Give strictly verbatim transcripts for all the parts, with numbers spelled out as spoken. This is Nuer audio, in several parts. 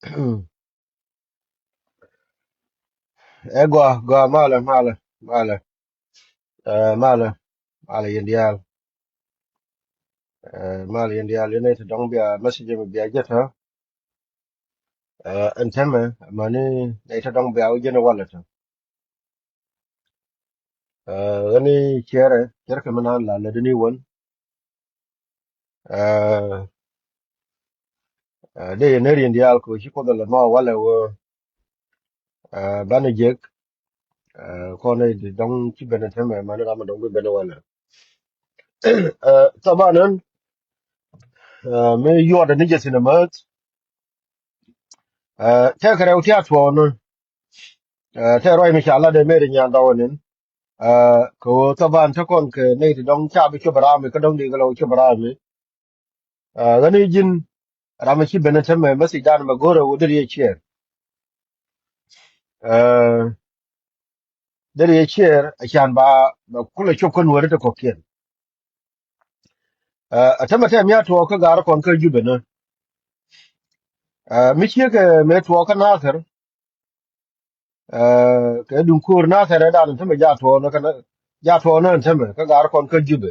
Ɛ gɔaa, gɔaa, malɛ, malɛ, malɛ. Ɛ, malɛ, malɛ yɛn diaal. Ɛ, malɛ yɛn diaal, yɛn nɛy ti dɔ̱ŋ bia message mi bia jɛ tɔ. Ɛ, ɛn tɛmɛ, mani nɛy ti dɔ̱ŋ bia wä jɛn walɛ tɔ. Ɛ, ɣän i̱ ciɛrɛ, ciɛrɛ kɛ mi naan la lɛ duni wän. Ɛ, ɛ, dee yɛ ner yɛn diaal kɛ ɣöö ci Kuoth ɛ lɛ nhɔk walɛ ɣöö, ɛ, banɛ jek, ɛ, kɔn i̱ dɔ̱ŋ ci ben ɛ tɛmɛ, mani ram ɛ dɔ̱ŋ bi ben ɛ walɛ. Ɛ, thaban ɛn, ɛ, mi yuɔt ɛ ni jɛ thi̱n ɛ mäth. Ɛ, tɛkɛ rɛw ti a tuɔɔk ni. Ɛ, tɛ ruac mi ca lat ɛ Mary Nyan Dɔw ɛn. Ɛ, kɛ ɣöö thaban te kɔn kɛ nɛy ti dɔ̱ŋ ca bi cop ram mi kä dɔ̱ŋ di kɛ lɔ cop ram mi. Ɛ, ɣän i̱ ji̱n ram mi ci ben ɛ tɛmɛ message dan mɛ go̱rɛ ɣöö deri yɛ share. Ɛ, deri yɛ share a can ba, ba kulɛ cop kä Nuääri ti kɔ̱kiɛn. Ɛ, a tɛmɛ tɛm ya tuɔɔk kä gaari kɔn kä Jubɛ ni. Ɛ, mi ciek ɛ mɛ tuɔɔk kä Nathir. Ɛ, kɛ duŋ ko̱o̱r Nathir ɛ dan tɛmɛ ja tuɔɔk ni kä na, ja tuɔɔk ni tɛmɛ kä gaari kɔn kä Jubɛ.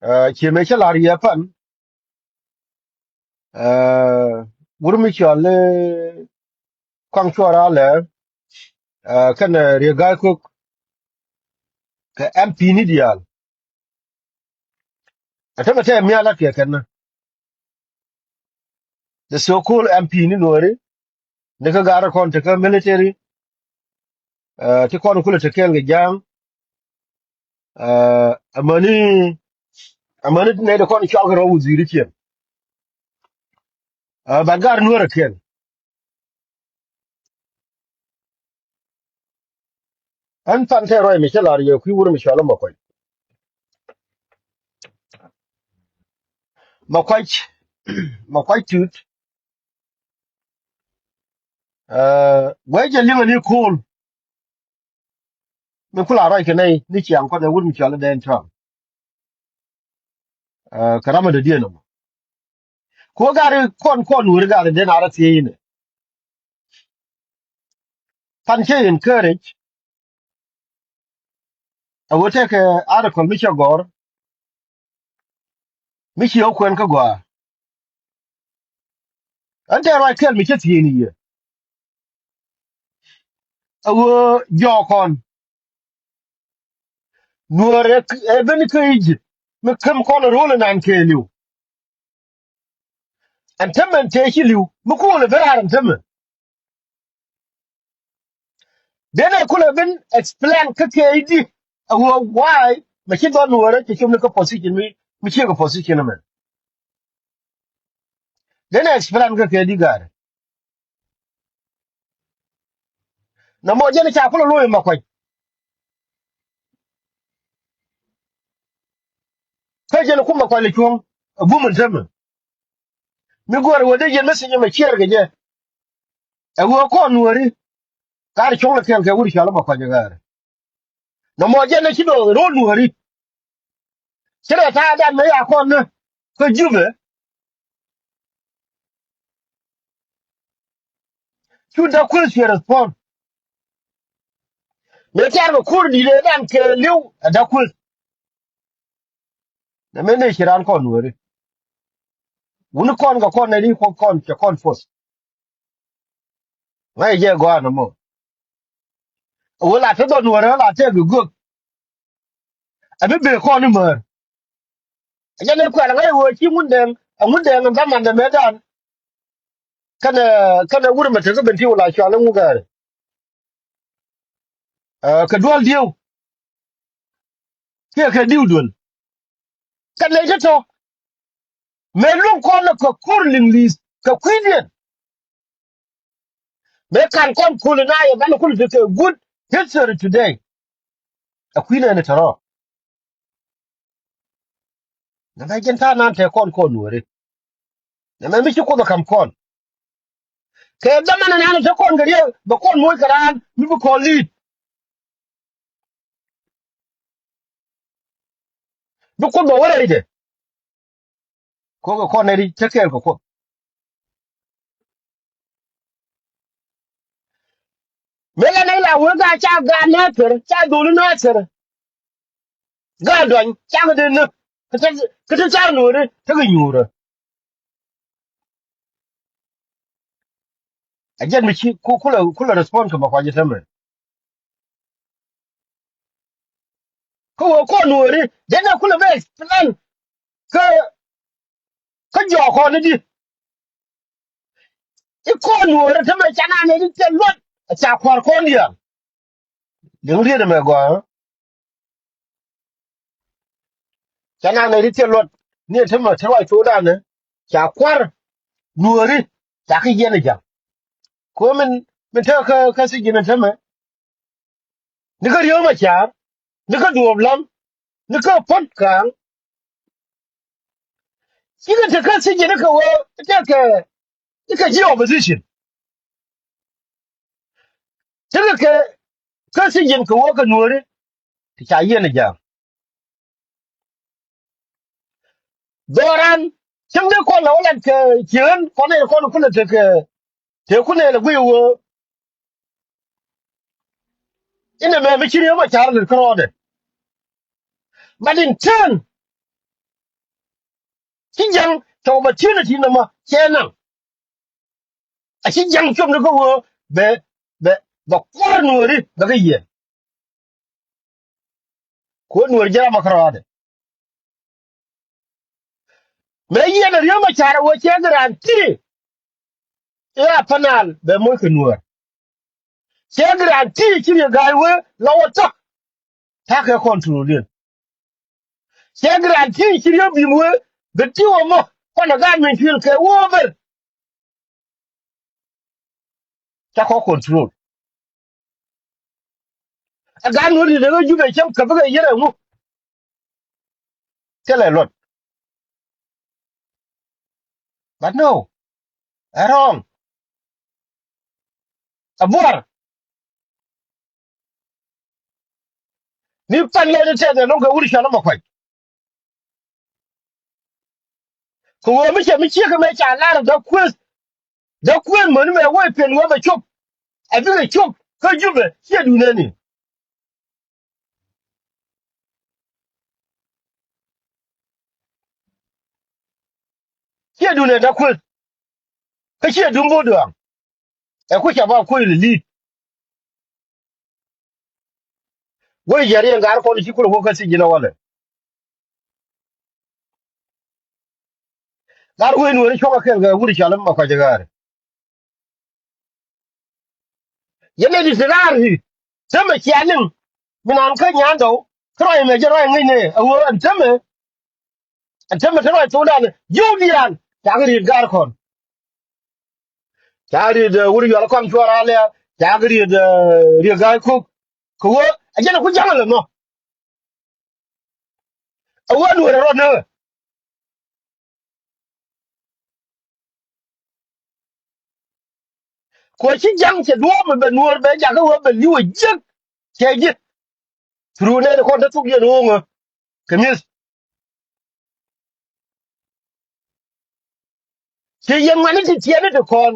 Ɛ, ciɛ mɛ cä la̱r yɛ pan. Ɛ, wur mi cɔal i̱ Kɔaŋ Cuɔr Alɛ, ɛ, kɛnɛ Riek Gai Kok kɛ M P ni diaal. Ɛ tɛmɛ tɛ mi a lat kɛ kɛn ni. The so-called M P ni Nuääri, ni kä gaari kɔn te kä military, ɛ, ti kɔn kulɛ te kɛɛl kɛ ja̱a̱ŋ, ɛ, amäni, amäni nɛy ti kɔn cɔal kɛ rɔ wudhi̱i̱ri kiɛn. Ɛ, but gaari Nuäär ɛ kɛɛl. Ɛn pan tɛ ruac mi cä la̱r yɛ kui̱ wur mi cɔal i̱ Makuac. Makuac, Makuac Tut. Ɛ, guɛc jɛ liŋä ni ko̱o̱l. Min kula ruac kɛ nɛy ni ciaŋ kɔn ɛ wur mi cɔal i̱ Dɛn Tɔ̱a̱ŋ. Ɛ, kɛ ram in dɔ̱diɛn ɛmɔ. Ku ɣä gari kɔn kɔn wuri gari den a rɔ thiec inɛ. Pan cä encourage. A wä tekɛ article mi cä gɔr. Mi ci ɣä kuɛn kä gɔaa. Ɛn tɛ ruac kɛl mi cä thiec ni yɛ. A wä jɔɔk kɔn. Nuäär ɛ, ɛ ben kä Egypt mi käm kɔn ro̱l inan kɛɛliw. Ɛn tämɛ ɛn tëë ci li̱w mi kulɛ ben raar ɛn tämɛ. Den ɛ kulɛ ben explain kä kɛɛdi a wä why mɛ ci dhɔl Nuäärä cɛ cop ni kä position mi, mi ciek ɛ position ɛmɛ. Den ɛ explain kä kɛɛdi ga̱a̱rɛ. Na mɔ jɛn ca kulɛ lo̱c Makuac. Kä jɛn kum Makuac lɛ cuɔ̱ŋ a bum in tämɛ. Mi guɔ̱r wä dee jɛn mi thiec mɛ ciɛɛr kɛ jɛ. Ɛ wä kɔn Nuääri. Kar cuɔ̱ŋ lɛ kɛl kɛ wur cɔal i̱ Makuac ɛ ɣäär. Na mɔ jɛn ɛ ci dɔɔk ro̱l Nuääri. Ci rɛ ta̱a̱ dan mëë ya kɔn ni kä Jubɛ. Cu Da̱k Kueth cuɛ respond. Mëë tiaar kɛ ko̱r di̱t ëë dan kɛɛliw ɛ Da̱k Kueth. Nɛ mëë nɛ ci raan kɔn Nuääri. Wuni kɔn kɛ kɔn nɛ ni kɔn, kɔn cɛ kɔn force. Ŋa̱c jɛ gɔaa nɔmɔ. Ɣöö la te dhɔn wärä la tɛk kɛ gök. Ɛ bi bëë kɔn i̱ määr. Ɛ jɛn i̱ kuɛl ŋa̱c ɣöö ci Ŋundɛŋ, ɛ Ŋundɛŋ in dhamandɛ mëëdan. Kɛnɛ, kɛnɛ wur mɛ tekä ben ti wä la cɔal i̱ Ŋugɛɛri. Ɛ, kɛ dual dieu. Kiɛ kɛ diu duel. Kɛ nɛy ti tɔ̱. Mëë luäŋ kɔn kɛ ko̱r liŋ li̱th kɛ kui̱diɛn. Mëë kan kɔn kul in a yɛ banɛ kul ti kɛ good history today. Ɛ kui̱n ɛn tɔ̱rɔ. Nɛ mɛ jɛn ta̱a̱ nan te kɔn kɔn Nuääri. Nɛ mɛ mi ci Kuoth ɛ ka̱m kɔn. Kɛ dhaman in an te kɔn kɛ riek bɛ kɔn moc kɛ raan mi bi kɔn li̱i̱t. Bi Kuoth bɛ wä rɛydɛ. Kɔkɛ kɔn nɛ ri te kɛɛl kɛ Kuoth. Mëë la nɛy la wee ka ca gaat Nathir, ca dholi Nathir. Gaat Duany, cakɛ dee näk. Kä te, kä te car Nuɔɔri, tekɛ nyuurä. A jɛn mi ci ku, kulɛ, kulɛ respond kɛ ma kuany tämɛ. Kä wee kɔn Nuɔɔri, dee nɛ kulɛ bɛ plan. Kä, kä jɔɔk kɔn i̱di. I̱ kɔn Nuɔɔri tämɛ ca nɛy ti thil luɔt, a ca kua̱r kɔn diaal. Liŋ riet ɛmɛ gɔaa. Ca nɛy ti thil luɔt ni tämɛ te ruac thokdan ɛ ca kua̱r Nuɔɔri, ca ki yiɛn ɛ ja̱ŋ. Kɛ ɣöö min, min te kä, kä thi̱ji̱n ɛ tämɛ. Ni kä Riek Macar, ni kä Duɔ̱ɔ̱p Lam, ni kä Puɔ̱t Ka̱a̱ŋ. Cikɛ te kä thi̱ji̱n kɛ ɣöö, tekɛ, tekɛ ji̱ opposition. Tekɛ kɛ, kä thi̱ji̱n kɛ ɣöö kɛ Nuɔɔri, ti ca yiɛn ɛ ja̱a̱ŋ. Dhɔran, cäŋ dee kɔn la wä lat kɛ cieen, kɔn nɛy kɔn kulɛ tekɛ, te kunɛ lɛ guiy ɣöö. Inɛ mɛ mi ci Riek Macar lät kärɔɔdɛ. But in turn, ci ja̱ŋ tɔk opportunity nɔmɔ cɛ naŋ. A ci ja̱ŋ cop ni kä ɣöö bɛ, bɛ, bɛ kua̱r Nuɔɔri bɛ kä yiɛn. Kuäär Nuɔɔri jɛ ram a kärɔɔdɛ. Mëë yiɛn a Riek Macar a ɣöö cɛ guarantee. I̱ a panal bɛ moc kɛ Nuɔɔr. Cɛ guarantee ci Riek Ga̱a̱c wee la wä tɔk. Ta̱kɛ control diɛn. Cɛ guarantee ci Riek Bim wee bɛ ti wä mɔ kɔn a gaat min cuil kɛ wä ber. Ca kɔ control. A gaat Nuɔɔr di dee kä Jubɛ cäŋ kä bikɛ yɛrɛ ŋu. Thilɛ luɔt. But no. Ɛ wrong. A buar. Ni pan lɛ ni tɛth ɛ lo̱ŋ kɛ wut cɔl ɛmɔ kuac. Kɛ ɣöö mi cɛ mi ciek ɛmɛ ca lar däk kueth. Däk kueth mäni mɛ wä i̱ pen wä bɛ cop. Ɛ bikɛ cop kä Jubɛ ciɛ duundɛ ni. Ciɛ duundɛ däk kueth. Kä ciɛ duun bo̱o̱ duaŋ. Ɛ ku ca ba kuec lɛ li̱i̱t. Wec yɛr yɛn gat kɔn ci kulɛ wä kä thiec ji̱n ɛ walɛ. Gat wec Nuɔɔri cuɔ̱ŋ ɛ kɛl kɛ wut cɔl ɛmɛ kɔc ɛ ɣäär. Yɛn ɛ di̱t ti raar i̱ tämɛ cia liŋ. Mi naan kä Nyandɔw kä ruac ɛmɛ jɛ ruac ŋäcnɛ ɛ ɣöö ɛn tämɛ. Ɛn tämɛ te ruac thokdan ji̱ wä diaal cakɛ riet gat kɔn. Ca riet, eh, wut yual kɔn cuɔr alɛ, ca riet, eh, riet ga̱a̱c kok. Kɛ wä a jɛn a ku ja̱ŋ a lɛ mɔ. A wä Nuɔɔr a rɔ nä. Kɛ wä ci ja̱ŋ cɛ duɔ̱ɔ̱p mi bɛ Nuɔɔr bɛ jakä wä bɛ li̱w a jiäk. Cɛ ji̱. Through nɛy ti kɔn te thuk yɛn ɣööŋä. Kɛ mi̱eth. Ci yɛn ŋuani ti tiɛɛni ti kɔn.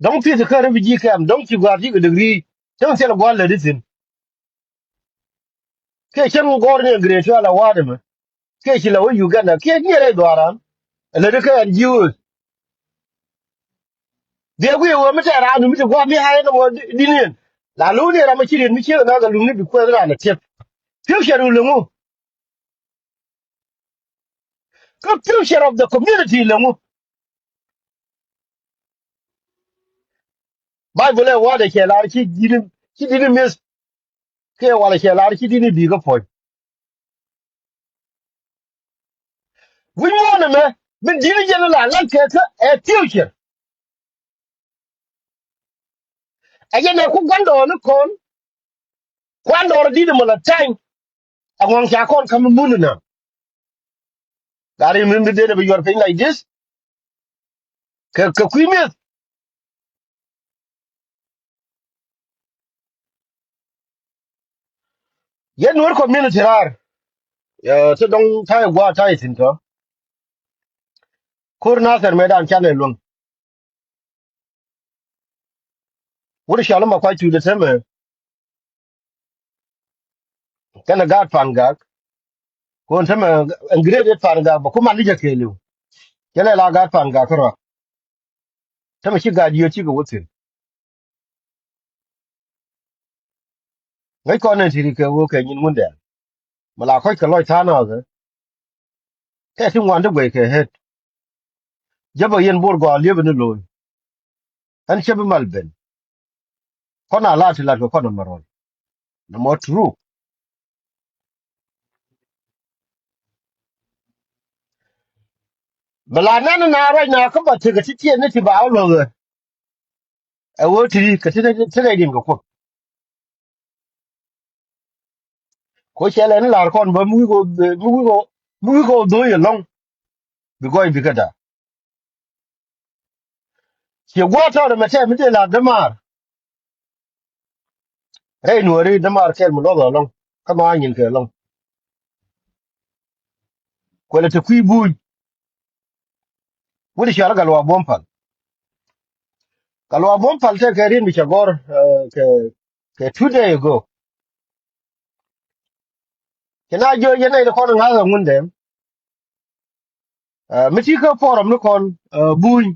Dɔ̱ŋ pi̱th kä refugee camp, dɔ̱ŋ ci gua̱a̱r cikɛ degree. Cäŋ thil gua̱a̱r lätdi thi̱n. Kiɛ cäŋ gɔ̱r ni grade twelve la wa̱a̱t ɛmɛ. Kiɛ ci la wä Uganda kiɛ ni rɛy dhuaaran. Lätdi kä N G Os. Dhiɛ guiy wee mi tɛɛr raan mi ti gua̱a̱r mi ha̱a̱c ɛn ɛmɔ di̱n yɛn. La lo̱w ni ram mi ci riet mi ciek ɛn a kɛ luŋni bi kuɛth raan a tiɛp. Future wä leŋu. Kä future of the community leŋu. Bible ɛ wa̱a̱dɛ cɛ lar ci di̱t, ci di̱t mi̱eth. Kiɛ walɛ cɛ lar ci di̱t bi kä puɔ̱ny. Wi̱c muɔ̱ɔ̱n ɛmɛ min di̱t jɛn la la̱t kɛ kä ɛ future. Ɛ jɛn ɛ ku gua̱ndɔɔŋni kɔn. Kuan dɔɔr di̱t mɔ la tany. Aŋɔ̱ŋ ca kɔn ka̱m mun na. Gat ri mi bi dee ni bi yuɔr piny like this. Kɛ, kɛ kui̱ mi̱eth. Yɛn Nuɔr community raar. Yɛ ti dɔŋ ta̱yɛ gua̱a̱ ta̱yɛ thi̱n tɔ. Ko̱r Nathir mëëdan canɛ luäŋ. Wut cɔl ma kuac tuut ɛ tämɛ. Kɛnɛ gaat Pan Gak. Kun tämɛ ɛn grade eight Pan Gak bɛ ku man ni jɛ kɛɛliw. Cɛ lɛ la gaat Pan Gak kärɔa. Tämɛ ci gaat yio̱o̱t cikɛ wä thi̱n. Ŋäc kɔn nɛn ti ri kɛ ɣöö kɛ nyin Ŋundɛŋ. Mi la kɔc kɛ lɔc tha̱a̱ŋ naath ɛ. Tɛ ti ŋuan ti guɛc kɛ ɣet. Jäpɛ yɛn Bor gɔaa liepɛ ni lo̱o̱ny. Ɣän cä bi mal ben. Kɔn a la ti lat kɛ kɔn a mɛ rɔl. Nɛ mɔ true. Bɛ la nɛn na ruac na kä ba tekɛ ti tiɛɛn ni ti ba wä luɔ̱th ɛ. Ɛ ɣöö ti ri kɛ ti rɛy diɛn kɛ Kuoth. Ko cɛ lɛ ni la̱r kɔn bä mi wi̱i̱ kɛ mi wi̱i̱ kɛ mi wi̱i̱ kɛ dhoi ɛlɔ̱ŋ. Bi gɔɔy bi kɛ da̱a̱. Ciɛ gua̱a̱th tɔɔt ɛmɛ tɛm mi dee la̱r dämaar. Rɛy nuɔ̱ɔ̱ri dämaar kɛl mi luɔth ɛlɔ̱ŋ. Kä ma nyin kɛ ɛlɔ̱ŋ. Kuɛlɛ te kui̱ buuny. Wut i̱ cɔal Gatluak Buɔ̱m Pal. Gatluak Buɔ̱m Pal tɛkɛ riet mi cɛ gɔ̱r, eh, kɛ, kɛ two day ago. Cɛ na jiö yɛn nɛy ti kɔn ŋa̱th ɛ Ŋundɛŋ. Eh, mi ti kä forum ni kɔn, eh, buny.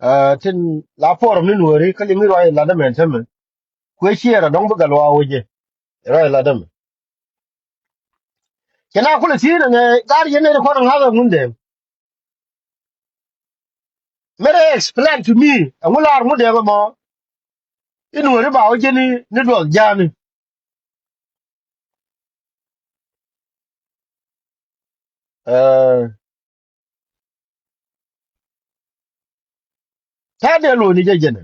Eh, tin la forum ni nuɔri kä liŋ i̱ ruac lat ɛmɛn tämɛ. Kuɛ ciɛɛr ɛ dɔ̱ŋ bi Gatluak wecɛ. Ruac lat ɛmɛ. Cɛ na kulɛ thiec nɛ ŋɛ gar yɛn nɛy ti kɔn ŋa̱th ɛ Ŋundɛŋ. Mɛrɛ explain to me ɛŋu lar Ŋundɛŋ ɛmɔ. I̱ nuɔri ba wä jeni ni duɔth ja̱a̱ni. Eh, ta̱a̱ dee lo̱o̱ni jɛ jɛnɛ.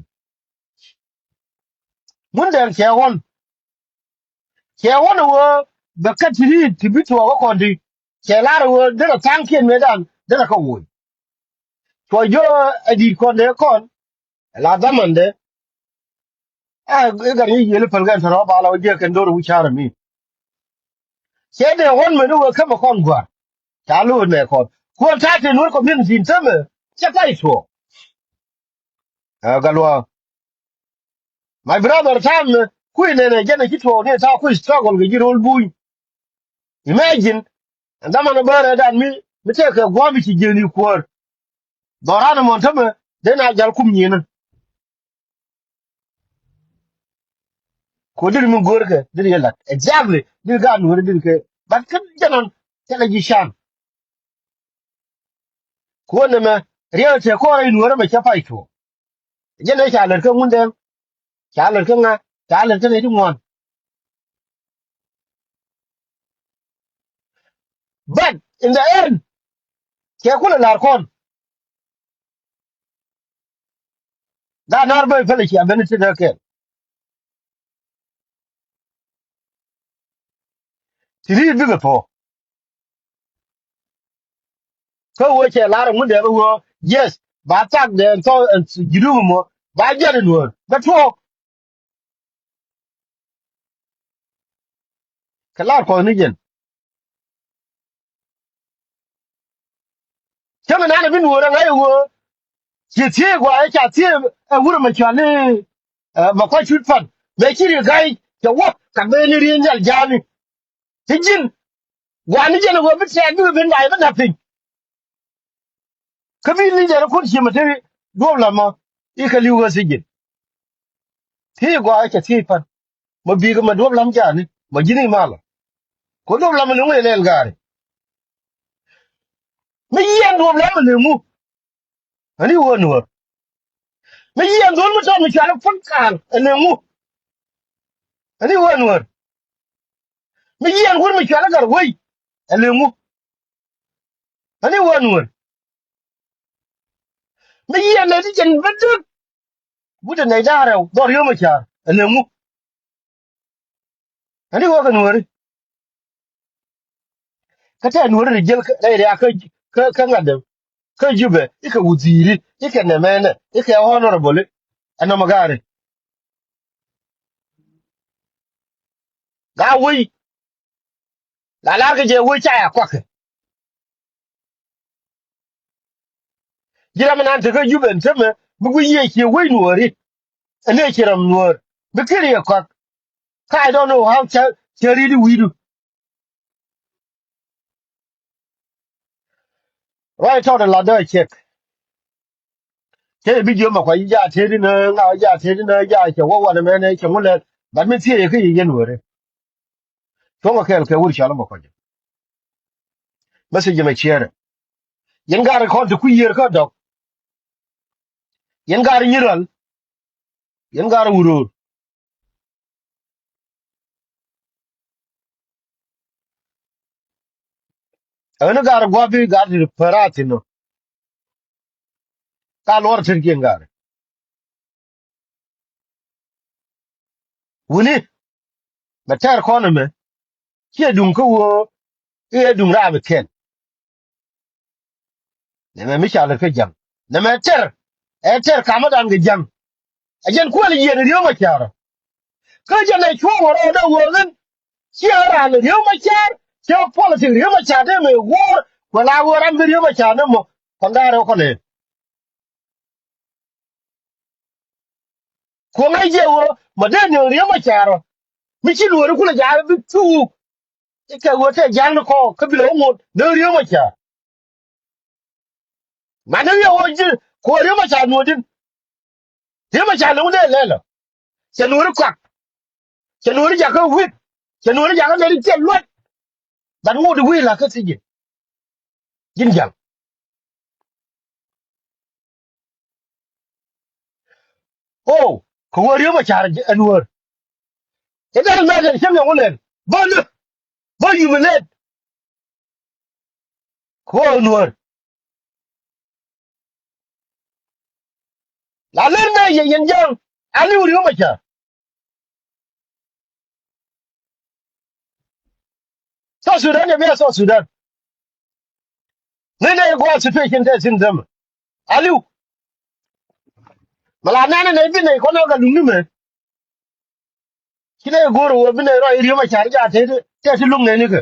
Ŋundɛŋ cɛ ɣɔn. Cɛ ɣɔn ɛ ɣöö bɛ kä ti ri̱i̱t ti bi tuɔɔk kä kɔn ti. Cɛ lar ɛ ɣöö derɛ tha̱a̱ŋkiɛn mëëdan derɛ kä woc. Cuɔ jiö ɛ di̱i̱t kɔn dee kɔn. Ɛ la dhamandɛ. Ɛ i̱ gat ŋi̱ yiëël päl kɛn tɔ̱rɔ̱ bal ɛ wä jiäk kɛn do̱r ɛ wi̱c ca̱r ɛ mi. Cɛ dee ɣɔn mëë ni wee kämɛ kɔn gua̱a̱r. Ca lo̱o̱r nɛ kɔn kuɔn ta̱a̱ tin wä community in tämɛ. Cɛ pay tuɔɔk. Ɛ Gatluak. My brother, time kui̱ nɛnɛ jɛn a ci tuɔɔk ni ta̱a̱ kui̱ struggle kɛ ji̱ ro̱l buny. Imagine. Ɛn dhaman a bäärɛ dan mi mi tɛkɛ gua̱a̱m i̱ ci jieni kuäär. Dhɔran ɛmɔ tämɛ dee na jal kum nyienä. Ko diri mi go̱o̱rkɛ diri yɛ lat exactly diri ka nuɔ̱ɔ̱rɛ diri kɛ. But kä jɛn ɔn cɛ lɛ ji̱ can. Kuɔn nɛmɛ riɛk tɛ kɔrɛ i̱ nuɔ̱ɔ̱rɛ mɛ cɛ pay tuɔɔk. Jɛn ɛ ca lät kä Ŋundɛŋ. Ca lät kä ŋa? Ca lät kä nɛy ti ŋuan. But in the end cɛ kulɛ la̱r kɔn. Daa na̱r bä i̱ pälɛ cia ben i̱ ti dee kɛl. Ti ri̱i̱t bikɛ thuɔ̱k. Kä wee cɛ lar ɛŋu dee bä wee yes ba thak dee ɛn thɔk ɛn ji̱ duŋ mɔ ba jiɛn in wee bɛ tuɔɔk. Kɛ lar kɔn ni jɛn. Cäŋɛ nan ɛ bi nuɔɔr ɛ ŋa̱c ɛ ɣöö ci thiee gua̱a̱ ɛ ca thiee ɛ wurɛ mɛ cuali. Mɛ kuac cut pan mɛ ci ri ga̱y cɛ wä kak ben ni riee nhial ja̱a̱ni. Ci ji̱n gua̱a̱ni jɛn ɛ ɣöö bi tɛɛk bikɛ ben da̱a̱c bi na̱k piny. Kä bi li̱c dɛn ɛ kun ci mɛ te duɔ̱p lamä i̱ kɛ li̱w ɣä thiec ji̱n. Thiec gua̱a̱ ɛ cɛ thiec pan mɛ bi̱i̱ kɛ mɛ duɔ̱p lam ja̱a̱ni mɛ ji̱n i̱ malä. Kɛ duɔ̱p lam ɛ liŋ wee lɛl ga̱a̱ri. Mi yiɛn duɔ̱p lam ɛ liŋ wu. Ani wä nuɔ̱ɔ̱r. Mi yiɛn dhol mi tɔt mi cual i̱ puɔ̱n kaal ɛ liŋ wu. Ani wä nuɔ̱ɔ̱r. Mi yiɛn wur mi cual i̱ gar wei ɛ liŋ wu. Ani wä nuɔ̱ɔ̱r. Mi yiɛn nɛ ti jɛn bä däk. Wut ɛ nɛy da̱a̱ rɛw dhɔr yio̱w mɛ ca̱a̱r ɛ liŋ wu. Ani wä kɛ nuɔ̱ɔ̱ri. Kä tɛ nuɔ̱ɔ̱ri ri jiäl rɛy riaak kä kä ŋa̱t dee kä Jubɛ i̱ kɛ wudhiiri i̱ kɛ nɛmɛnɛ i̱ kɛ honorable i̱ ɛnɔmɔ gaari. Gaa wei la lar kɛ jɛ wei ca ya kuakɛ. Ji̱ ram inan tekä Jubɛ ɛn temɛ mi guiy yiëë cië wei nuɔ̱ɔ̱ri. Ɛn ëë ci ram nuäär mi kiri yɛ kɔak. Ka I don't know how cä cä ri̱t i̱ wi̱i̱du. Ruac tɔt ɛ latdä ɛ ciɛk. Cä yɛ bi jiöm ɛ kuac i̱ jaa tëëdi nä ŋa jaa tëëdi nä jaa cɛ wä wanɛ mɛnɛ cɛ ŋu lɛl. But mi thiee yɛ kä yɛ yɛn weri. Cuɔ̱ŋ ɛ kɛɛl kɛ wur cɔl ɛ mɛ kuac. Message mɛ ciɛɛrɛ. Yɛn gaari kɔn ti ku yiër kä dɔk. Yɛn gaari nyiral. Yɛn gaari wurur. Ɛn gaari gua̱a̱p bi gaari ti pärati nɔ. Ka luɔr tet kiɛn gaari. Wuni mɛ tɛɛr kɔn ɛmɛ. Ciɛ duŋ kä woo i̱ ɛ duŋ raam i̱ kɛn. Nɛmɛ mi ca lät kä ja̱ŋ. Nɛmɛ tɛr ɛ tɛr kamädan kɛ ja̱ŋ. Ɛ jɛn kuɛl yiɛn Riek Machar. Kä jɛn ɛ cuɔ̱ɔ̱ŋ wä rɔɔdɛ wä ɣän. Ciɛ raan Riek Machar ciɛ politik Riek Machar dee mëë wuɔ̱ɔ̱r kuɛ la wä ram bi Riek Machar ni mɔ. Kɔn da̱a̱r ɛ kɔn ɛ. Kuɔŋ a jiɛ wä ma dee ni Riek Machar ɔ. Mi ci luɔri kulɛ ja̱a̱r bi thuk. Ikɛ wä tɛ ja̱a̱r ni kɔɔk kä bi lɛ wä ŋot dee Riek Machar. Ma ni wiɛ wä ji̱ kuɔ Riek Machar nuɔ̱ɔ̱din. Riek Machar ni wä dee lɛl ɔ. Cɛ nuɔ̱ɔ̱ri kɔak. Cɛ nuɔ̱ɔ̱ri jakä wit. Cɛ nuɔ̱ɔ̱ri jakä lɛl i̱ cɛ luɔt. But ŋot i̱ wi̱i̱ la̱k kä thi̱ji̱n. Ji̱n ja̱ŋ. O kɛ wä Riek Machar ɛ nuäär. It doesn't matter cäŋ yɔŋ wä lɛl bä lä bä humiliate. Kɛ wä nuäär. La lär nɛ yɛ yɛn ja̱ŋ a liw Riek Machar. South Sudan yɛ bia South Sudan. Ni nɛ yɛ gua̱a̱th situation tɛ thin dämɛ. Aliw. Mɛ la nɛnɛ nɛ bi nɛ kɔn ɛ kɛ luŋni mɛ. Ci nɛ yɛ go̱o̱r wä bi nɛ rɔy Riek Machar ja̱ tɛ tɛ ti luŋ nɛ ni kɛ.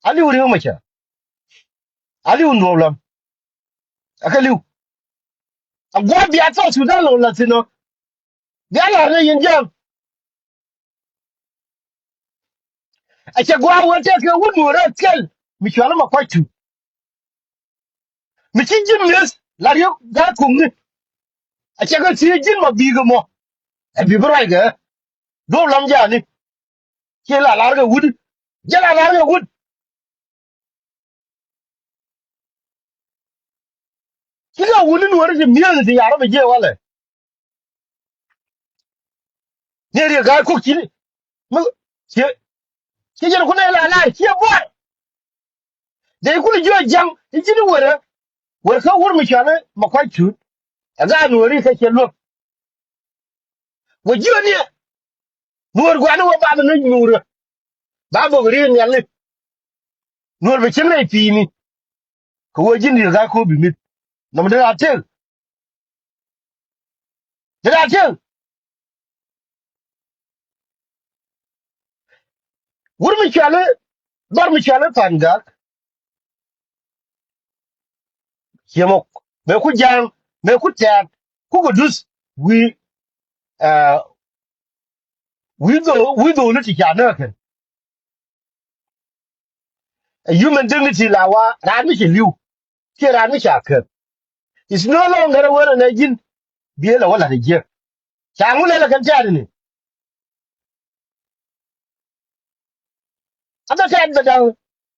Aliw Riek Machar. Aliw Nduɔk Lam. Ɛ kɛ liw. A gua̱a̱th bia South Sudan lɔ la thin ɔ. Bia la̱r ni yin jam. A cɛ gua̱a̱th wä tɛk kɛ wut nuɔ̱ɔ̱r rɛ kɛl mi cual ma kuac tu. Mi ci ji̱n mi̱eth la riek ga̱a̱th kuŋni. A cɛ kɛ thiee ji̱n ma bi̱i̱ kɛ mɔ. Ɛ bi bi ruac kɛ Duɔ̱ɔ̱p Lam ja̱a̱ni. Ci la la̱r kɛ wut. Jɛ la la̱r kɛ wut. Ci kɛ wuni nuɔri ti mi̱eeŋ ti yarä mi jiɛ walɛ. Ni riɛ ga̱a̱c kok cini mi ciɛ ciɛ jɛn kunɛ la la̱r ciɛ buar. Dee kuni jiɔ ja̱ŋ i̱ cini wärä wär kä wur mi cuali ma kuac cuut. Ɛ ga̱a̱c nuɔri kɛ ciɛ luäk. Wä jiöniɛ nuɔr gua̱ni wä bath ni nyuurä. Ba bok ri̱i̱n nhiali nuɔr bɛ cieŋ rɛy pi̱i̱ni. Kɛ wä ji̱n di̱t ga̱a̱c ko̱o̱p bi mi̱th nɔmɔ dee a tëk. Dee a tëk. Wur mi cuali dhɔr mi cuali Pan Gak. Ciɛ mɔ mëë ku ja̱a̱ŋ mëë ku tɛ̈t ku kɛ duth wi̱i̱. Wi̱i̱ dhok wi̱i̱ dhok ni ti ca nääkɛn. A human dignity la wa raan mi ci li̱w kiɛ raan mi ca kɛp. It's no longer a wärä nɛ ji̱n biëë la wä la̱t a jiäk. Ca ŋun lɛl a kɛn tɛ̈t ni. A bɛ tɛ̈t bɛ da̱ŋ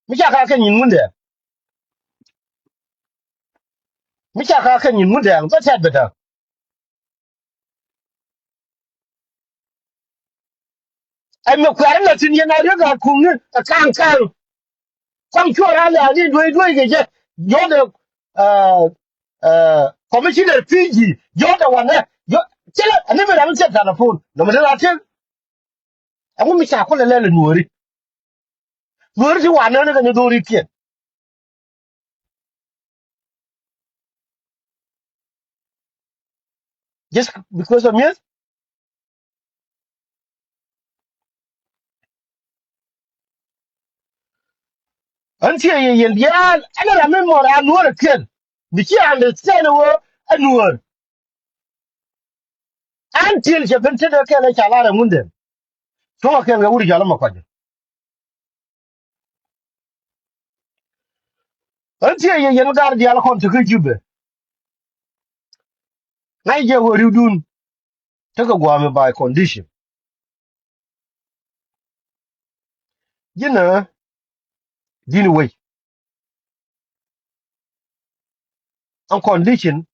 mi ca ka kɛ nyin ŋun dɛɛŋ. Mi ca ka kɛ nyin ŋun dɛɛŋ bɛ tɛ̈t bɛ da̱ŋ. Ɛn mi kuɛ̈r in la thi̱n yɛn a riek a kuŋni ɛ ka̱a̱ŋ ka̱a̱ŋ. Kɔaŋ cuɔr a lɛ a ni duey duey kɛ jɛ. Jɔ̱ɔ̱tɛ commissioner Fiji jɔ̱ɔ̱tɛ wanɛ. Cɛ lɛ ani mi ram cɛ telephone nɔmɔ ni la tiek. Ɛŋu mi ca kulɛ lɛl ɛ nuɔri. Nuɔri ti wanɛ ni kɛ ni dhori kiɛn. Just because of mi̱eth. Ɣän thiee yɛ yɛn diaal ɛn ram mi mɔr a nuɔ̱ɔ̱r ɛ kiɛn. Mi ci understand wä ɛ nuɔ̱ɔ̱r. Ɛn tiel cɛ ben tetdɛ kɛl ɛ ca lar ɛ Ŋundɛŋ. Cuɔ̱ŋ ɛ kɛl kɛ wut cɔal ɛ Makuac. Ɛn tiel yɛ yɛn gar diaal kɔn tekä Jubɛ. Ŋa̱c jɛ wä ri̱wdun. Tekɛ gua̱a̱mɛ by condition. Ji̱n ɛ di̱n wec. Ɛn condition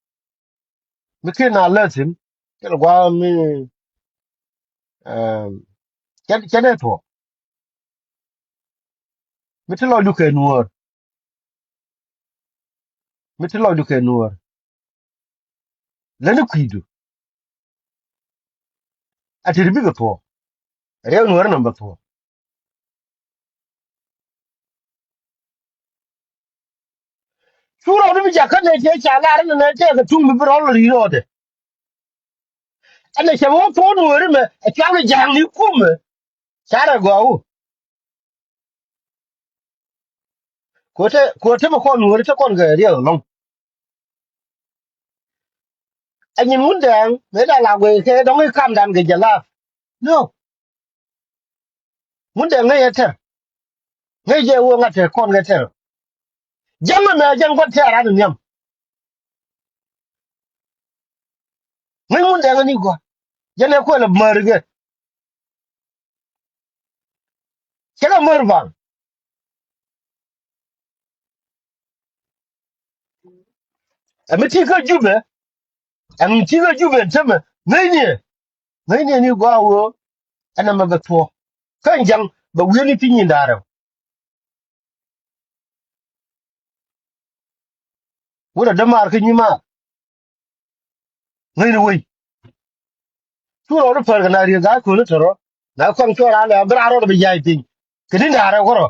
mi ken a lɛthin kɛl gua̱a̱mɛ, um, cɛ, cɛ dee tuɔɔk. Mi ti lɔcdu kɛ nuɔ̱ɔ̱r. Mi ti lɔcdu kɛ nuɔ̱ɔ̱r. Lätni kui̱du. A ti ri bikɛ thuɔ̱k. Riɛk nuɔ̱ɔ̱r nɔmɔ bɛ thuɔ̱k. Cu rɔɔdu mi jakä nɛ cɛ ca lar ɛn nɛ tɛk kɛ tuŋ mi bi rɔl ri rɔɔdɛ. Ɛn nɛ cɛ wä thuɔ̱k nuɔ̱ɔ̱ri mɛ ɛ cual kɛ ja̱a̱ŋni kumɛ. Ca rɛ gɔaa wä. Kuɔ te, kuɔ te mɛ kɔn nuɔ̱ɔ̱ri te kɔn kɛ riɛk ɛlɔ̱ŋ. Ɛ nyin Ŋundɛŋ mëë da la guɛy kɛ dɔ̱ŋ i̱ kamdan kɛ jɛ la̱a̱th. No. Ŋundɛŋ ŋäc ɛ tɛr. Ŋäc jɛ wee ŋa̱t tɛr kɔn kɛ tɛr. Jɛn mɛ mɛ jɛn gua̱n tɛr an nhiam. Ŋäc Ŋundɛŋ ni gua̱n. Jɛn ɛ kuɛl ɛ mär kɛ. Cɛ kɛ mär baŋ. Ɛ mi ti kä Jubɛ. Ɛn ti kä Jubɛ tämɛ ŋäcni ɛ. Ŋäcni ɛ ni gɔaa wee. Ɛn ɛmɛ bɛ thuɔ̱k kä ɛn ja̱ŋ bɛ wi̱i̱ni piny in da̱a̱r ɛm. Wut ɛ dämaar kä nyimaar. Ŋäcni wei. Cu rɔɔdu päl kɛ na riek ga̱a̱c köni tɔ̱rɔ. Na kɔaŋ cuɔr alɛ a bi raar rɔɔdu bi ya̱c piny. Kɛ ni da̱a̱r ɛ wärɔ.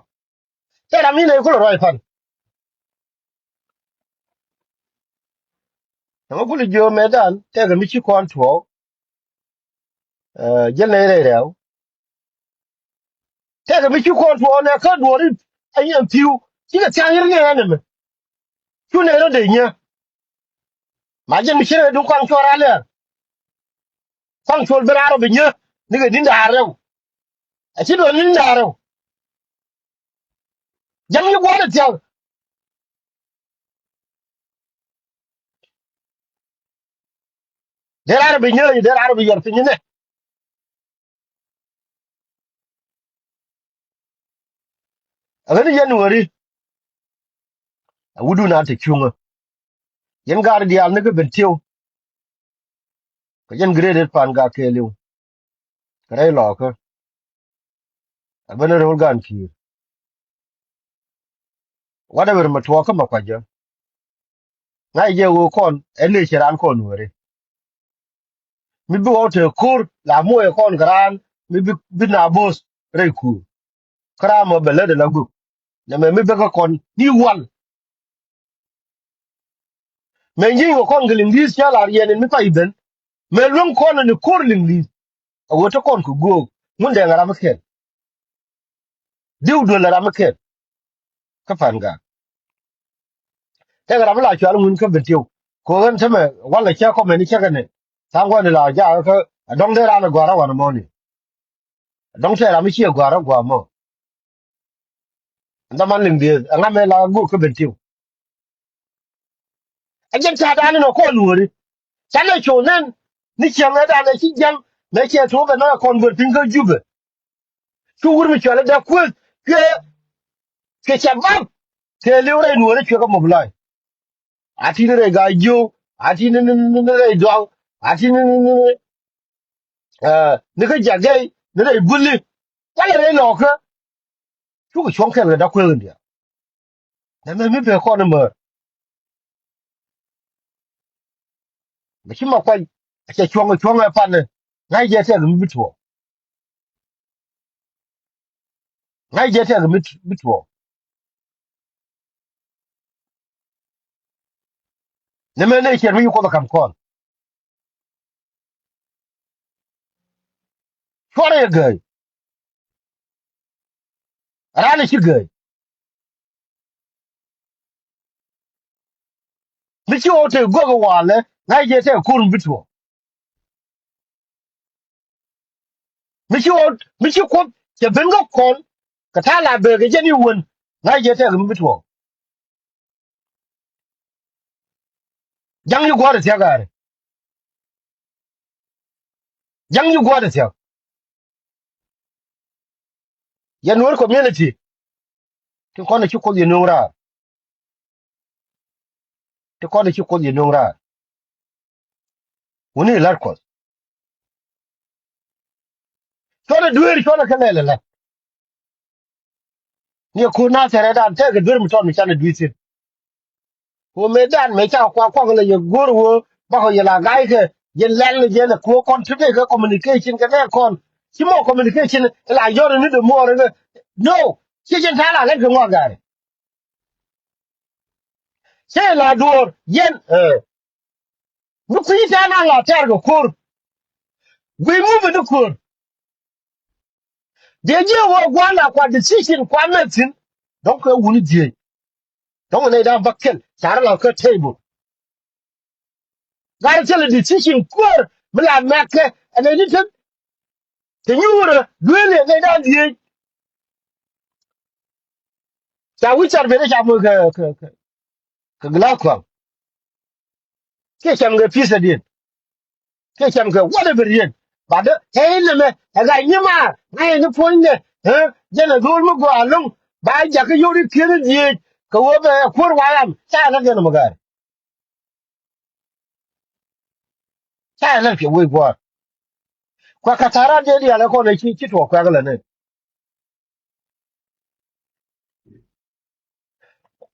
Cɛ ram in ɛ kulɛ ruac pan. Ɛmɛ kulɛ jiö mɛtdan tɛkɛ mi ci kɔn tuɔɔk. Ɛ, jiɛl nɛy rɛy rɛw. Tɛkɛ mi ci kɔn tuɔɔk nɛ kä duɔ̱ɔ̱ri. Ɛ nyɛ pi̱w cikɛ thia̱a̱ŋ yir ŋɛɛ ɛn ɛmɛ. Cu nɛy rɔ dee nyɛ. Ma jɛn mi ci rɛy duŋ kɔaŋ cuɔr alɛ. Kɔaŋ cuɔr ben a rɔ bi nyɛ. Nikɛ ni̱n da̱a̱r rɛw. A ci duɔ̱ɔ̱r ni̱n da̱a̱r rɛw. Jɛn mi gua̱a̱r ɛ thia̱a̱ŋ. Dee raan bi nyääny, dee raan bi yɔr piny inɛ. Ɛ ɣän yɛn wääri. Ɛ wutdu naan te cuŋä. Yɛn gaat diaal ni kä Bentiu. Kɛ jɛn great ret pan gak kɛɛliw. Kɛ rɛy lɔɔkä. Ɛ ben röl gan ki̱i̱r. Whatever mɛ tuɔɔkä mɛ kuacä. Ŋa̱c jɛ ɣöö kɔn ɛ lëë cɛ raan kɔn wääri. Mi bi ɣɔw te ko̱r la muɔyɛ kɔn kɛ raan mi bi, bi na bo̱o̱th rɛy kuur. Kä ram mɔ bɛ lätdɛ la gök. Nɛmɛ mi bɛ kä kɔn ni wal. Mɛ nyieny kɛ kɔn kɛ liŋ li̱th cä lar yɛn in mi pay ben. Mɛ luäŋ kɔn in ko̱r liŋ li̱th. A ɣöö te kɔn kɛ göök Ŋundɛŋ ram mi kɛl. Diw duel ram mi kɛl. Kä pan gak. Tɛk ram mi la cual Ŋun kä Bentiu. Kɛ ɣän tämɛ walɛ cä kɔmɛn cä kɛ nɛ. Tha̱a̱ŋ gua̱n in la jakä kä a dɔ̱ŋ dee ran a gɔ̱a̱r a wan mɔni. Dɔ̱ŋ tɛɛr ram mi ciɛ gua̱a̱r rɔ gua̱a̱r mɔ. Ɛn dhaman liŋ dieth ɛŋa mɛ la go̱o̱k kä Bentiu. Ɛ jɛn ta̱a̱ da̱a̱n inɔ kɔn nuɔ̱ɔ̱ri. Canɛ cu nɛn ni ciɛŋ ɛ da̱a̱n ɛ ci jiaŋ mɛ ciɛ tuɔɔk ɛ nɔ ɛ kɔn guer piny kä Jubɛ. Cu wur mi cual ɛ dee kueth cuɛ cuɛ cɛ bam. Kɛ liw rɛy nuɔ̱ɔ̱ri cuɛ kä mobilai. A ti ni rɛy Gaa-jiöw, a ti ni ni ni rɛy Duaŋ, a ti ni ni ni ni kä Jagɛy ni rɛy Buli. Walɛ rɛy Lɔɔkä. Cukɛ cuɔ̱ŋ kɛl kɛ da̱k kueek in diaal. Nɛmɛ mi pek kɔn imär. Bɛ ci ma kuany a cɛ cuɔ̱ŋ cuɔ̱ŋ ɛ panɛ. Ŋa̱c jɛ tɛk mi bi tuɔɔk. Ŋa̱c jɛ tɛk mi bi tuɔɔk. Nɛmɛ nɛ ciɛr mi yi Kuoth ɛ ka̱m kɔn. Cuarɛ yɛ gääy. Raan ɛ ci gääy. Mi ci ɣɔw te guäk ɛ walɛ ŋa̱c jɛ tɛk ko̱r mi bi tuɔɔk. Mi ci ɣɔn, mi ci Kuoth cɛ ben kä kɔn, kɛ ta̱a̱ la bek kɛ jɛn i̱ wän, ŋa̱c jɛ tɛk mi bi tuɔɔk. Ja̱ŋ yi gua̱a̱r thia̱k ɣaari. Ja̱ŋ yi gua̱a̱r thia̱k. Yɛ Nuer community. Ti kɔn ci Kuoth yɛ nuŋ raar. Ti kɔn ci Kuoth yɛ nuŋ raar. Wuni lar Kuɔth. Cuɔnɛ dueer cuɔnɛ kɛ lɛl lɛ. Ni ɛ ko̱r na thɛrɛ dan tɛk kɛ dueer mi tɔt mi canɛ dui̱ thin. Wä mëë dan mëë ca kuak kuak lɛ yɛ go̱r wä bakɔ yɛ la ga̱a̱c kɛ yɛ lɛl ni jɛn ɛ ko̱r kɔn ti dee kɛ communication kɛ nɛ kɔn. Ci mɔ communication la yɔr ni de muɔr kɛ. No. Ci jɛn ta̱a̱ la lɛn kɛ ŋɔak ga̱a̱ri. Cɛ la duɔ̱ɔ̱r yɛn ɛ. Mi kui̱ tɛn an la tɛr kɛ ko̱r. Gui̱ ŋu bi ni ko̱r. Dee jiɛ wä gua̱n la kua decision kua mɛk thi̱n. Dɔ̱ŋ kɛ wuni dhieec. Dɔ̱ŋ nɛy da̱a̱n bä kɛl ca rɔ la kä table. Gat thilɛ decision kuäär mi la mɛk kɛ ɛn ɛn i̱ tän. Te nyuurä dueelɛ nɛy da̱a̱n dhieec. Ca wi̱c thar ben ca moc kɛ kɛ kɛ kɛ glass kuaŋ. Kiɛ cam kɛ pizza diɛn. Kiɛ cam kɛ whatever diɛn. Ba dee ɛ in nɛmɛ ɛ gat nyi maar ŋa̱c ɛ ni puɔ̱nydɛ. Jɛn ɛ dho̱o̱l mi gɔaa lo̱ŋ ba jakä yio̱w ri kiɛn dhieec kɛ ɣöö bɛ ɛ kuäär wayam ca ɛ la̱t yɛn nɔmɔ ga̱a̱r. Ca ɛ la̱t piɛ wec gua̱a̱r. Kuɛ ka̱tha̱ran diɛn diaal ɛ kɔn ɛ ci ci tuɔɔk kuɛk lɛ ni.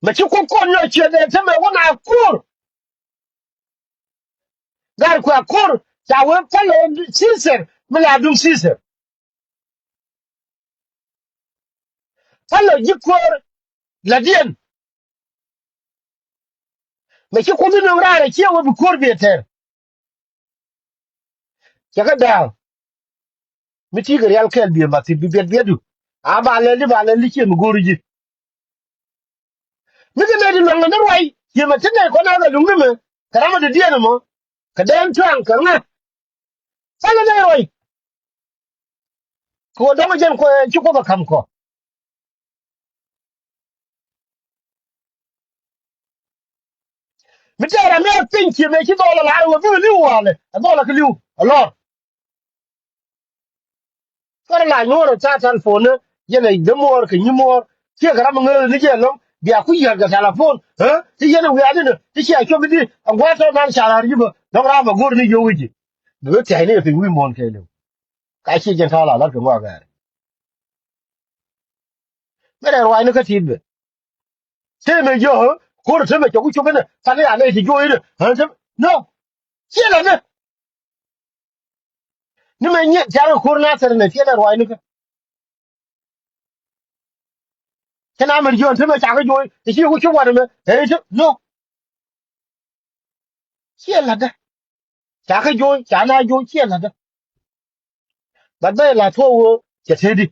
Mɛ ci kuoth kɔn nyɔk ciɛ dee te mɛ wä na ko̱r. Gar kuɛ ko̱r ca wee pälɛ Caesar mi la duŋ Caesar. Pälɛ ji̱ ko̱r la diɛn. Mɛ ci kuoth in nöŋ raar ɛ ciɛ wä bi ko̱r bi ɛ tɛr. Cɛ kɛ da̱a̱ mi ti kɛ rial kɛɛl biɛ math bi biɛt biɛtdu. A ba lɛl di ba lɛl di ciɛ mi go̱o̱ri ji̱. Mi kɛ nɛy di luaŋ ni ruac ciɛ mɛ ti nɛy kɔn a kɛ luŋ ni mɛ kɛ ram mi di diɛn ɛmɔ kɛ dɛɛn cuaŋ kɛ ŋa̱. Thilɛ nɛy ruac. Kɛ ɣöö dɔ̱ŋ jɛn kuɛ ci kuoth ɛ ka̱m kɔ. Mi tɛɛr ɛ mɛr piny ciɛ mëë ci dhɔl ɛ la̱r ɛ ɣöö bikɛ li̱w walɛ ɛ dhɔl ɛ kɛ li̱w ɛ lɔr. Kärɛ la nyuɔ̱ɔ̱r ɛ tha̱a̱ telephone ni yɛn ɛ dämuɔɔr kɛ nyimuɔɔr ciɛ kɛ ram ɛ ŋäär ni jɛ ɛlɔ̱ŋ bia ku yia̱r kɛ telephone. Ti yɛn ɛ wiaani ni ti ciɛ cuɔp i̱di ɛ gua̱a̱r tɔ̱ nan ca la̱r yipä dɔ̱ŋ ram ɛ go̱r ni yio̱w i̱ ji̱. Bi bi thia̱cni ɛ piny wi̱i̱ muɔ̱ɔ̱n kɛɛliw. Ka ciɛ jɛn ta̱a̱ la la̱t kɛ ŋɔak ɛɛr. Mɛ rɛɛ ruaacni kä ti̱i̱t bɛ. Tëë mɛ jiɔ ko̱r tëë mɛ cɔk ku cop inɛ pani a nɛy ti juɔc inɛ. No. Ciɛ lɛ nɛ ni mɛ nyiɛ tiaŋ ko̱r na thɛr inɛ ciɛ lɛ ruaacni kä. Cɛ na mɛ jiɔ tëë mɛ cak juɔc ti ci ku cop wat mɛ ɛ ti no. Ciɛ la̱tdä. Ca kä jo̱o̱c ca na jo̱o̱c ciɛ la̱tdä. Bat bä la thuɔ̱k ɣöö cɛ teti.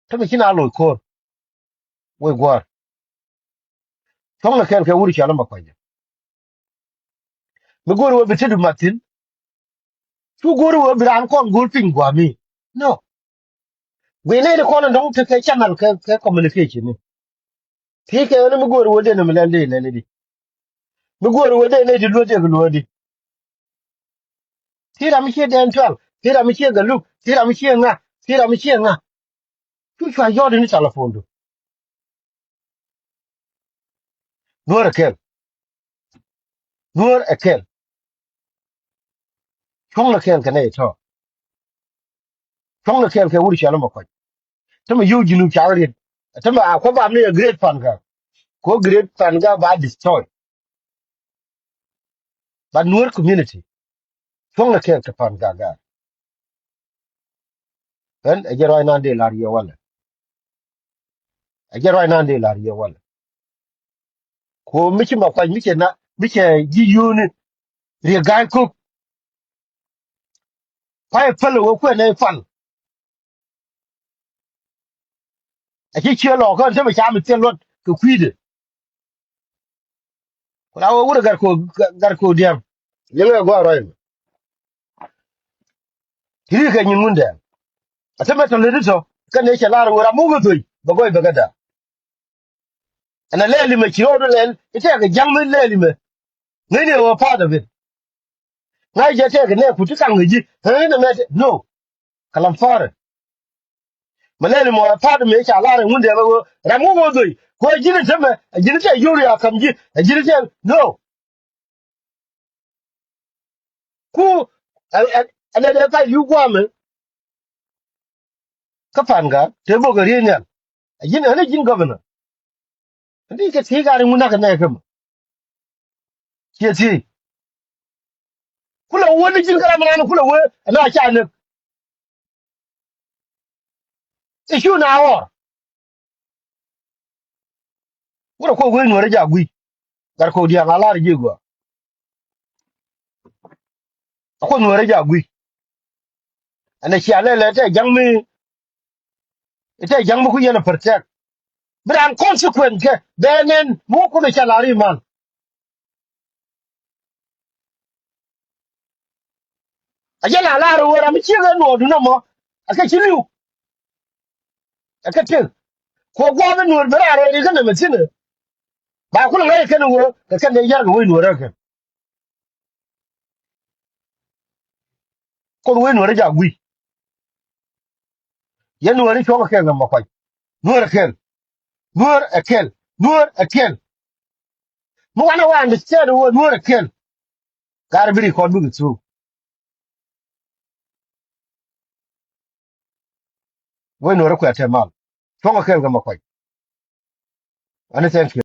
Tä mi ci na loc ko̱r wec gua̱a̱r. Cuɔ̱ŋ ni kɛn kɛ wur cɔl ma kua̱cä. Mi go̱o̱r ɣöö bi tetdu mat thi̱n. Cu go̱o̱r ɣöö bi raan kɔn go̱o̱r piny gua̱a̱mi. No. Guiy nɛy ti kɔn in dɔ̱ŋ tekɛ channel kɛ kɛ communication ni. Ti kɛ ɣän mi go̱o̱r wä den mi lɛl dee lɛl di. Mi go̱o̱r wä den nɛy ti luäk dee kɛ luäk di. Ti ram mi ciɛ dɛn tual ti ram mi ciɛ galuk ti ram mi ciɛ ŋa ti ram mi ciɛ ŋa. Cu cua yɔt in telephone du. Nuɔr ɛ kɛl. Nuɔr ɛ kɛl. Cuɔ̱ŋ ni kɛɛl kɛ nɛy tɔ̱. Cuɔ̱ŋ ni kɛɛl kɛ wur cɔl mɛ kɔc. Tämɛ yio̱w ji̱n wur cak riet tämɛ a kuɔ bam ni a great pan ka. Kuɔ great pan ka ba destroy. But Nuer community cuɔ̱ŋ ni kɛɛl kɛ pan ka gaar. Ɣän ɛ jɛ ruac nan dee la̱r yɛ walɛ. Ɛ jɛ ruac nan dee la̱r yɛ walɛ. Ku mi ci ma kuac mi cɛ na mi cɛ ji̱ yio̱o̱ni. Riek ga̱a̱c ko̱k. Kua̱c ɛ päl ɛ wee kuɛn ɛ pal. Ɛ ci ciɛ lɔɔk kä ɛn tämɛ ca mi thil luɔt kɛ kui̱dɛ. Ku la wee wut ɛ gat ko̱k gat ko̱k dia̱a̱m. Liŋɛ gua̱a̱r rɔy mɛ. Ti ri kɛ nyin Ŋundɛŋ. A te mɛ tɔ leti tɔ kɛ nɛ cɛ lar wä ram muk kɛ dhoi bɛ gɔy bɛ kɛ da. Ɛn a lɛɛli mɛ ci rɔɔdu lɛl i̱ tɛk kɛ ja̱ŋ mi lɛɛli mɛ. Ŋäcni ɛ wä part of it. Ŋa̱c jɛ tɛk kɛ nɛ ku ti kaŋ kɛ ji̱ ɣän ɛ mɛ tɛ no. Kalam far. Mɛ lɛɛli mɔ ɛ part of mi ca lar ɛ Ŋundɛŋ ɛ wä ram muk kɛ dhoi ku ɛ ji̱n ɛ te mɛ ɛ ji̱n ɛ tɛ yuri a kam ji̱ ɛ ji̱n ɛ tɛ no. Ku ɛn ɛ dee pay li̱w gua̱a̱mɛ. Kä Pa̱a̱n Gak te bok ɛ riey nhial. A ji̱n ɣän a ji̱n governor. Ɛn ti kɛ thiec a ri ŋun nak ɛ nɛɛkä mɛ. Ciɛ thiec. Kulɛ wee ni ji̱n kä ram ɛnan kulɛ wee ɛn a ca näk. I̱ cu na ɣɔr. Wurɛ kuɔth wec Nuäärä jak gui̱c. Gat kok diaŋ a lar ji̱ gɔaa. A kuɔth Nuäärä jak gui̱c. Ɛn a cia lɛlɛ tɛ ja̱ŋ mi tɛ ja̱ŋ mi ku yɛn a protect. Bi raan consequence kɛ bɛ nɛn mi wä kun a ca lar i̱ mal. A jɛ la lar wä ram mi ciek ɛ nuɔɔdu nɔmɔ. A kɛ ci li̱w. Ɛ kɛ tëk. Kuɔ gua̱a̱th ɛ Nuäär ben a rɛy ri kä nɛmɛ thi̱n ɛ. Ba kulɛ ŋa̱c ɛ kɛn ɛ wä kɛ kɛn ɛ yar kɛ wec Nuäärä kɛn. Kuɔth wec Nuäärä jak gui̱c. Yɛn Nuäärä cuɔ̱ŋ ɛ kɛl nɔmɔ kuac. Nuäär ɛ kɛl. Nuäär ɛ kɛl. Nuäär ɛ kɛl. Mi wanɛ wa understand wä Nuäär ɛ kɛl. Gat bi record bikɛ thuk. Wec Nuäärä kuɛ tɛ mal. Cuɔ̱ŋ ɛ kɛl kɛ ma kuac. Ani thank you.